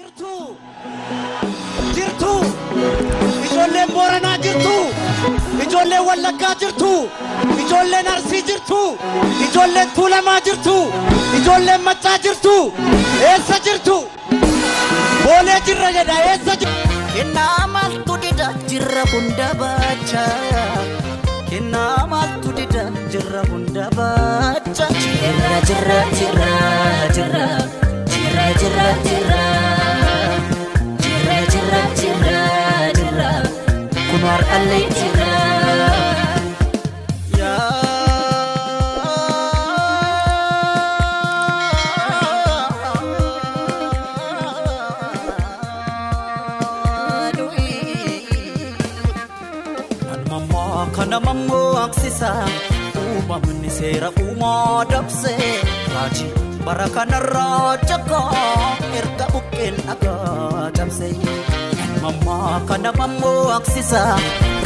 Jirtu jirtu ijoolleen Booranaa jirtu, ijoolleen Wallaggaa jirtu, ijoolleen Arsii jirtu, ijoolleen Tuulamaa jirtu, ijoolleen Maccaa jirtu, eessa jirtu? Boolee jirra jedha, eessa jirtu? Kennaa maaltu dida jirra hunda baacha. Kennaa maaltu dida jirra hunda baacha. Jirra jirra jirra jirra jirra jirra jirra jirra jirra jirra jirra kun har'allee jirra. Kana mammoo aksisa uumamni seera uumaa dabse raajii bara kanarraa jakaa erga buqqeen dhagaa cabse. Mammaa kana mammoo aksisa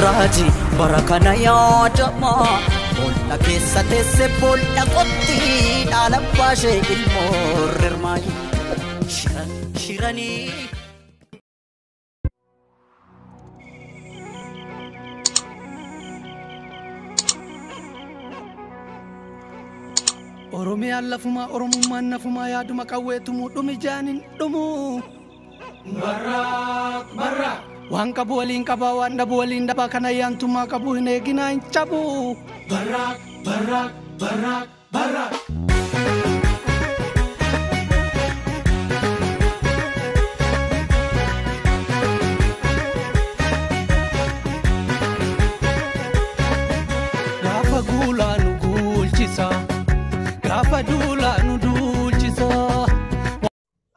raajii bara kana yaadama boolla keessa teesse boolla qotti dhaala baashee ilmoo rirmaayi shiran shiranii. Oromiyaan lafumaa, Oromummaan nafumaa, yaaduma qawweetumuu dhumi jaanin dhumuu. Barraaq barraaq. Waan qabu waliin qabaa, waan dhabu waliin dhabaa, kan ayyaantummaa qabu hin eeginaa hin cabu. Barraaq barraaq barraaq barraaq. Gaafa guulaa nu guulchisa. Gaafa duulaa nu duulchisa.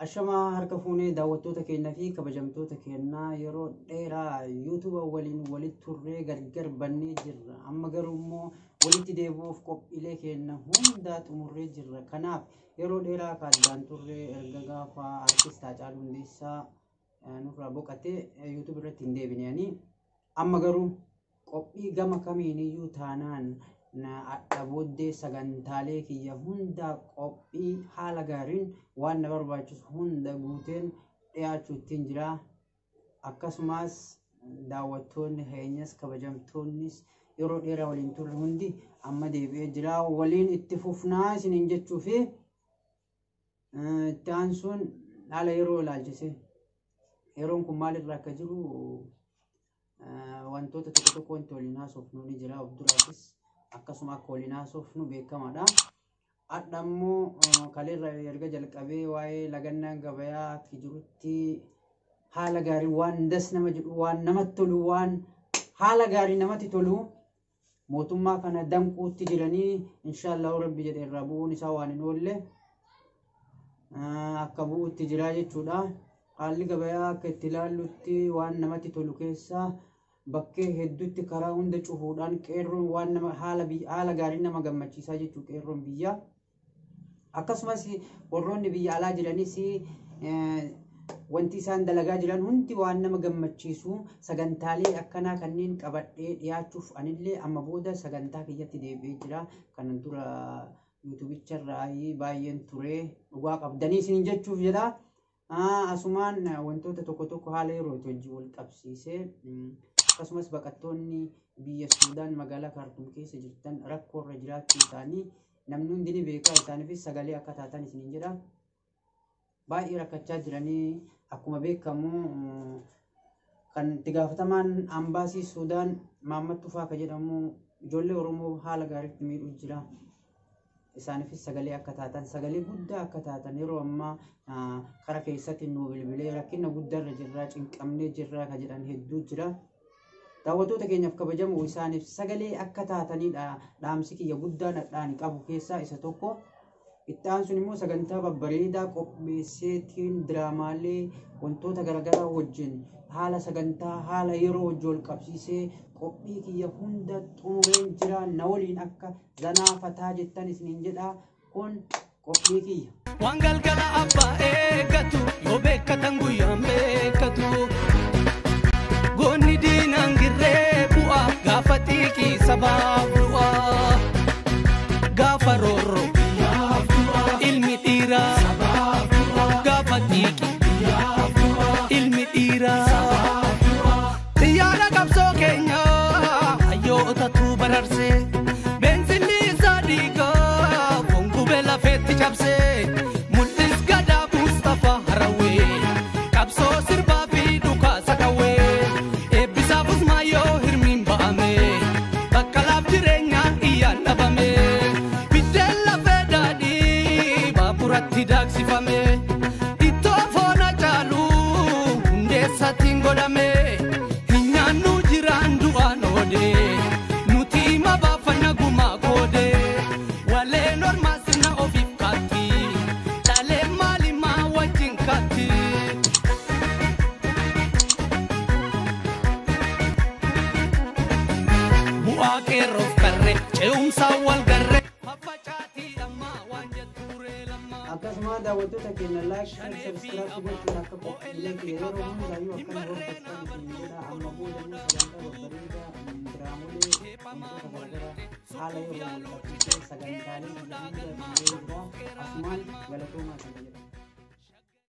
Ashamaa harka fuunee daawwattoota keenyaa fi kabajamtoota keenyaa, yeroo dheeraa yuutuuba waliin walitti turree gargar bannee jirra. Amma garuu immoo walitti deebi'uuf qophiilee keenya hundaa xumurree jirra. Kanaaf yeroo dheeraa kaaddaan turree erga gaafa artist Haacaaluu Hundeessaa nurraa boqotee yuutuuba irratti hin deebine. Amma garuu qophii gama kamiiniyyuu taanaan adda booddee sagantaalee kiyya hunda qophii haala gaariin waan na barbaachisu hunda guuteen dhiyaachuu ittiin jira. Akkasumas daawwattoonni keenyas kabajamtoonnis yeroo dheeraa waliin turre hundi amma deebi'ee jira. Waliin itti fufnaa isiniin jechuu fi itti aansuun haala yeroo ilaalchise. Yeroon kun maalirra akka jiru wantoota tokko tokko wanti waliin haasofnu ni jira. Of duraafis akkasuma akka waliin haasofnu beekamaadha. Hadha immoo kaleerra erga jalqabee waa'ee lagannaan gabayaa akka jirutti haala gaarii waan das nama jedhu, waan namatti tolu, waan haala gaarii namatti tolu mootummaa kana danquutti jiranii, inshaallahu rabbi jedhe irraa bu'uun isaa waan hin oolle akka bu'uutti jira jechuudha. Haalli gabayaa akka itti ilaallutti waan namatti tolu keessaa bakkee hedduutti karaa hunda cufuudhaan qeerroon waan nama haala gaarii nama gammachiisaa jechuu qeerroon biyyaa. Akkasumas warroonni biyya alaa jiranis wanti isaan dalagaa jiran hundi waan nama gammachiisu. Sagantaalee akkanaa kanneen qabadhee dhiyaachuuf anillee amma booda sagantaa kiyyatti deebi'ee jira. Kanan dura yuutubicharraa baay'een ture dhugaa qabdanii isiniin jechuuf jedha. Asumaan wantoota tokko tokko haala yeroo wajjin wal qabsiisee, akkasumas baqattoonni biyya Suudaan magaalaa Kaartuum keessa jirtan rakkoorra jiraachuu isaanii namni hundi ni beekaa, isaaniifis sagalee akka taatan isiniin jedha. Baay'ee rakkachaa jiranii akkuma beekamu kan itti gaafatamaan ambaasii Suudaan Mahammad Tufaa ka jedhamu ijoollee Oromoo haala gaariitti miidhuu jira. Isaaniifis sagalee akka taatan, sagalee guddaa akka taatan, yeroo ammaa kara keessatti nu bilbilee rakkina guddaarra jirraa, cinqamnee jirraa ka jedhan hedduu jira. Daawwattoota keenyaaf kabajamoo, isaaniif sagalee akka taatanidha dhaamsi kiyya guddaan hadhaan qabu keessaa isa tokko. Itti aansuun immoo sagantaa babbareedaa qopheesseetiin diraamaalee wantoota garaagaraa wajjin haala sagantaa haala yeroo wajjin wal qabsiisee qophii kiyya hunda xumureen jira. Na waliin akka zanaa fataa jettan isiniin jedha, kun qophii kiyya. Waan galgala abbaa eeggatu yoo beekkatan guyyaan beekkatu. Goonni diinaan girree bu'a gaafa xiiqii sabaaf du'a. Gaafa roorroo ilmi dhiiraa gaafa xiiqii. cabsee mul'is gadaa Mustafaa Harawee qabsoo sirbaa fi dhukaasa qawwee eebbisaaf Usmaayyoo hirmiin ba'ame bakkalaaf jireenyaan iyyaan dhabame biddeen lafee daadhii baaburatti daaksifame ittoo foona caaluu hundeessaatiin godhame hin nyaannu jiraan du'aan oodee nuti hima baafanna gumaa koodee waleen ormaa sirna ofiif kaatti dhaleen maalimaa wajjin kaatti. Bu'aa qeerroof qarree ce'umsaa wal garree faffacaatii dhammaa waan jettuuree lammaa. Akkasuma daawwattoota keenya like, share, subscribe gochuun akka qophiilee keenya yeroo hundaayyuu akkana hordoftan isin jedha. Amma booda immoo sagantaa babbareedaa, diraamolee, wantoota garaagaraa haala yeroo wal qabsiisee sagantaalee hunda hunda jira. Asumaan galatoomaa isin jedha.